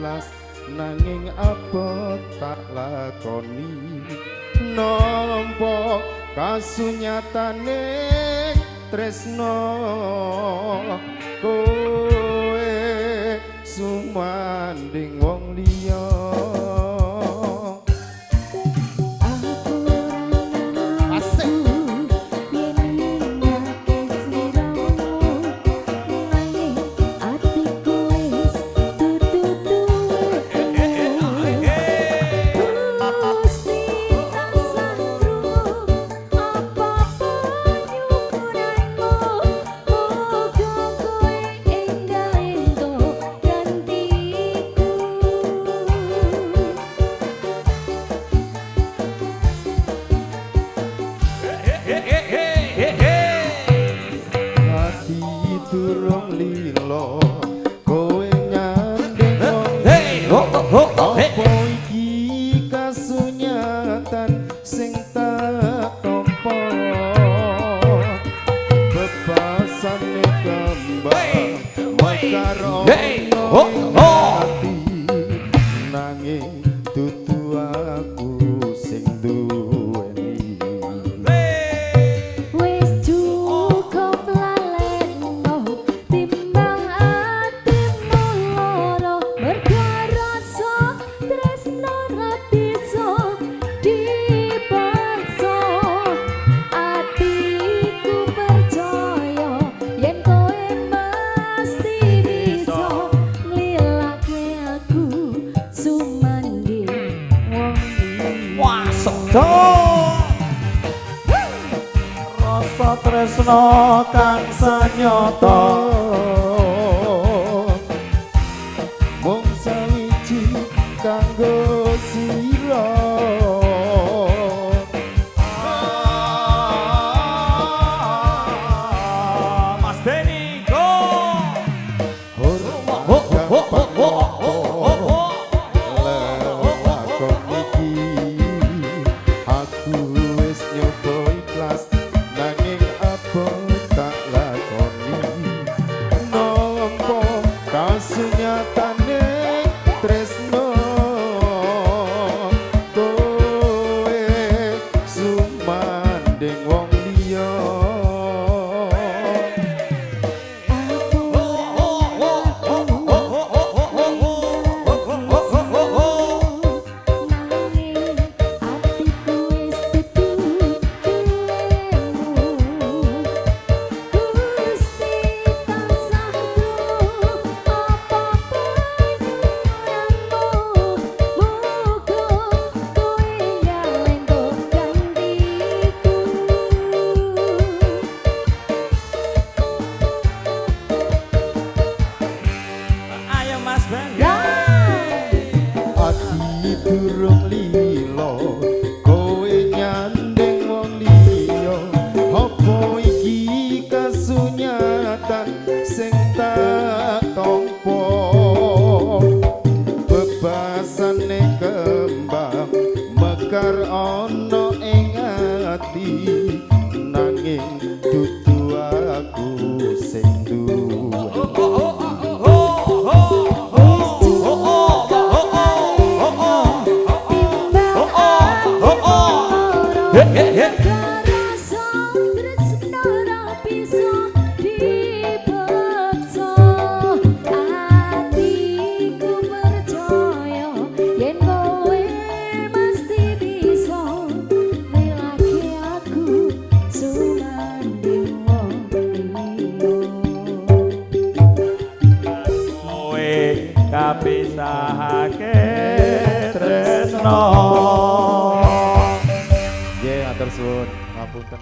ikhlas nanging apa tak lakoni nampa kasunyatane tresno kowe sumanding wong liya. Aku ora Asik. Yen ninggalke sliramu, nanging atiku wis dudu duwemu. Gusti tansah krungu apa panyuwunanmu, muga kowe enggal entuk gantiku. Ati durung lilo kowe nyanding wong Hey, ho, ho, ho, hey. Apa iki kasunyatan sing tak tampa bebasane kembang mekar Hey, ana ho, ing ho. ati nanging dudu aku sing duweni. Wis cukup lalekno timbang atimu lara mergo rasa tresno ra bisa dipaksa. Atiku percaya yen kowe mesti bisa nglilake aku sumanding wong liya. Wah, sedot. Rasa tresno kang sanyata mung sawiji kanggo sira. Ah, Mas Denny, go. Hormat Ho, ho, ho, ho, ho, ho, ho, ho. Lelakon iki aku wis nyoba ikhlas nanging apa tak lakoni nampa kasunyatane tresno kowe sumanding wong liya. Aku nanging atiku wis dudu duwemu. Gusti tansah krungu apa panyuwunanmu, muga kowe enggal entuk gantiku. Ayo Mas Ben. Ya. Ati durung lilo kowe nyanding wong liya apa iki kasunyatan sing tak tampa bebasane kembang mekar ana ing ati nanging dudu aku sing duwe. Wis cukup timbang atimu lara mergo rasa tresno ra bisa dipaksa. Atiku percaya yen kowe mesti bisa nglilake aku sumanding wong liya. Kowe kapisahake tresno. Nggih, matur suwun. Ngapunten.